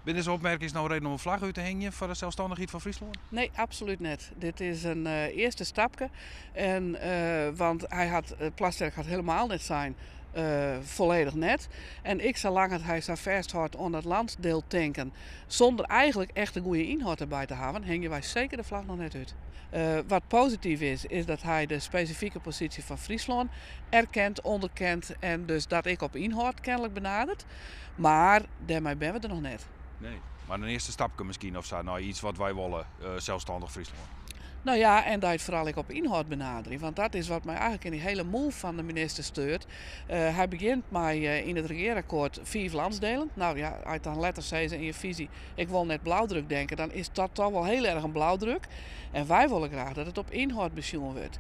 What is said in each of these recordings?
Binne dizze opmerkings no reden om in flagge út te hingjen foar de selsstannichheid fan Fryslân? Nee, absolút net. Dit is in earste stapke. En, want hy hat, Plasterk hat helemaal net sein folledich net. En ek salang dat hy sa fêsthâldt oan dat landsdeeltinken, sûnder eigentlik echt in goede ynhâld derby te hawwen, hingje wy seker de flagge noch net út. Wat posityf is, is dat hy de spesifike posysje fan Fryslân erkent, ûnderkent en dus dat ek op ynhâld kenlik benaderet. Mar dêrmei binne we der noch net. Nee, mar in earste stapke miskien of sa nei iets wat wy wolle, selsstannich Fryslân. No ja, en dat foaral ek op ynhâld benaderje. Want dat is wat my eigentlik yn dy hiele move fan de minister steurt. Hy begjint mei yn it regearakkoart fiif landsdelen. No ja, as dan letter sizze yn je fisy, ik wol net blauwdruk denke, dan is dat toch wol hiel erch in blauwdruk. En wy wolle graach dat it op ynhâld besjoen wurdt.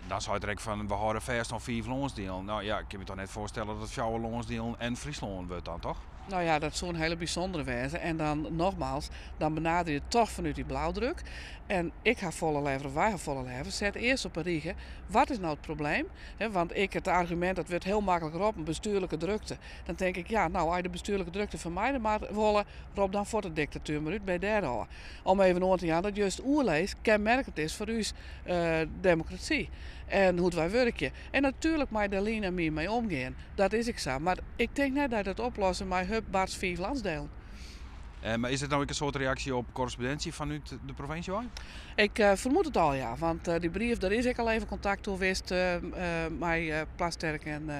Dan seit er ek fan, we hâlde fêst oan fiif lânsdielen. No ja, ik kin my toch net foarstelle dat fjouwer lânsdielen en Fryslân wurdt dan, toch? No ja, dat soe in hiele bysûndere wêze. En dan nogmaals, dan benaderje je toch fanút dy blauwdruk. En ik ha folle leaver, of wy ha folle leaver, set earst op in rige, wat is no it probleem? Want ik, it argumint dat wurdt hiel maklik roppen, bestuurlike drukte. Dan tink ik, ja, no, as je de bestuurlike drukte fermijde wolle, rop dan fuort de diktatuer mar út, by dêr ôf. Om even oan te jaan dat just oerlis kenmerkend is foar ús demokrasy en hoe't wy wurkje. En natuerlik mei dêr lean en mean mei omgean, dat is ek sa. Mar ik tink net dat dat oplosse mei hup, bats, fiif landsdelen. Mar is dit no ek in soart reaksje op korrespondinsje fanút de provinsje wei? Ik fermoed it al, ja. Want dy brief, dêr is ek al even kontakt oer west mei Plasterk en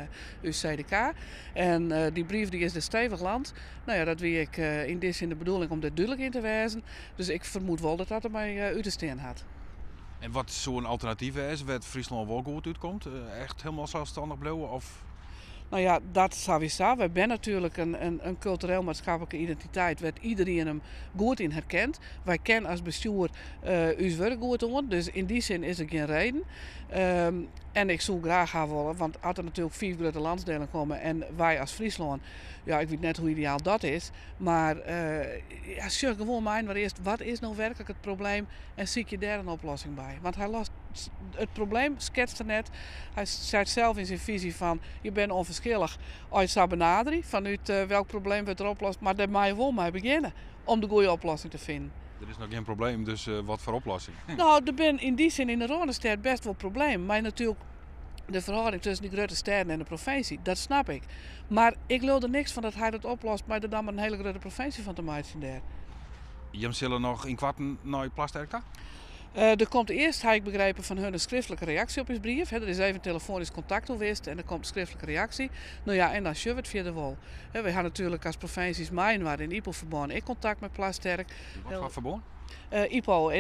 ús CDK. En dy brief dy is der stevich land. No ja, dat wie ek yn dy sin de bedoeling om dêr dúdlik yn te wêzen. Dus ik fermoed wol dat dat der mei út te stean hat. En wat soe in alternatyf wêze wêr't Fryslân wol goed útkomt? Echt hielendal selsstannich bliuwe of? No ja, dat sawiesa. Wy binne natuerlik in kultureel-maatskiplike identiteit wêr't iderien him goed yn herkent. Wy kinne as bestjoer ús wurk goed oan, dus yn dy sin is der gjin reden. En ik soe graach ha wolle, want as der natuerlik fiif grutte landsdelen komme en wy as Fryslân, ja, ik wit net hoe ideaal dat is, mar ja, sjoch gewoan mei-inoar earst wat is no werklik it probleem en sykje dêr in oplossing by. Want hy lost it probleem, sketst er net. Hy seit sels yn syn fisy fan je binne ûnferskillich as je it sa benaderje, fanút welk probleem wurdt der oplost, mar dêr meie je wol mei begjinne om de goede oplossing te finen. Der is noch gjin probleem, dus wat foar oplossing? No, der binne yn dy sin yn de Rânestêd bêst wol problemen, mar natuerlik de ferhâlding tusken dy grutte stêden en de provinsje, dat snap ik. Mar ik leau der niks fan dat hy dat oplost mei der dan mar in hiele grutte provinsje fan te meitsjen dêr. Jim sille noch ynkoarten nei Plasterk ta? Der komt earst, ha ik begrepen, fan hun in skriftlike reaksje op ús brief. Der is even telefoanysk kontakt oer west en der komt in skriftlike reaksje. No ja, en dan sjogge we it fierder wol. Wy ha natuerlik as provinsjes mei-inoar yn IPO-ferbân ek kontakt mei Plasterk. Wat foar ferbân? IPO,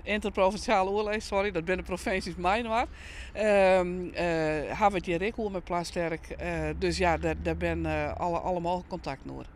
Ynterprovinsjaal Oerlis, sorry, dat binne de provinsjes mei-inoar. Ha we it hjir ek oer mei Plasterk. Dus ja, dêr binne alle mooglike kontakten oer.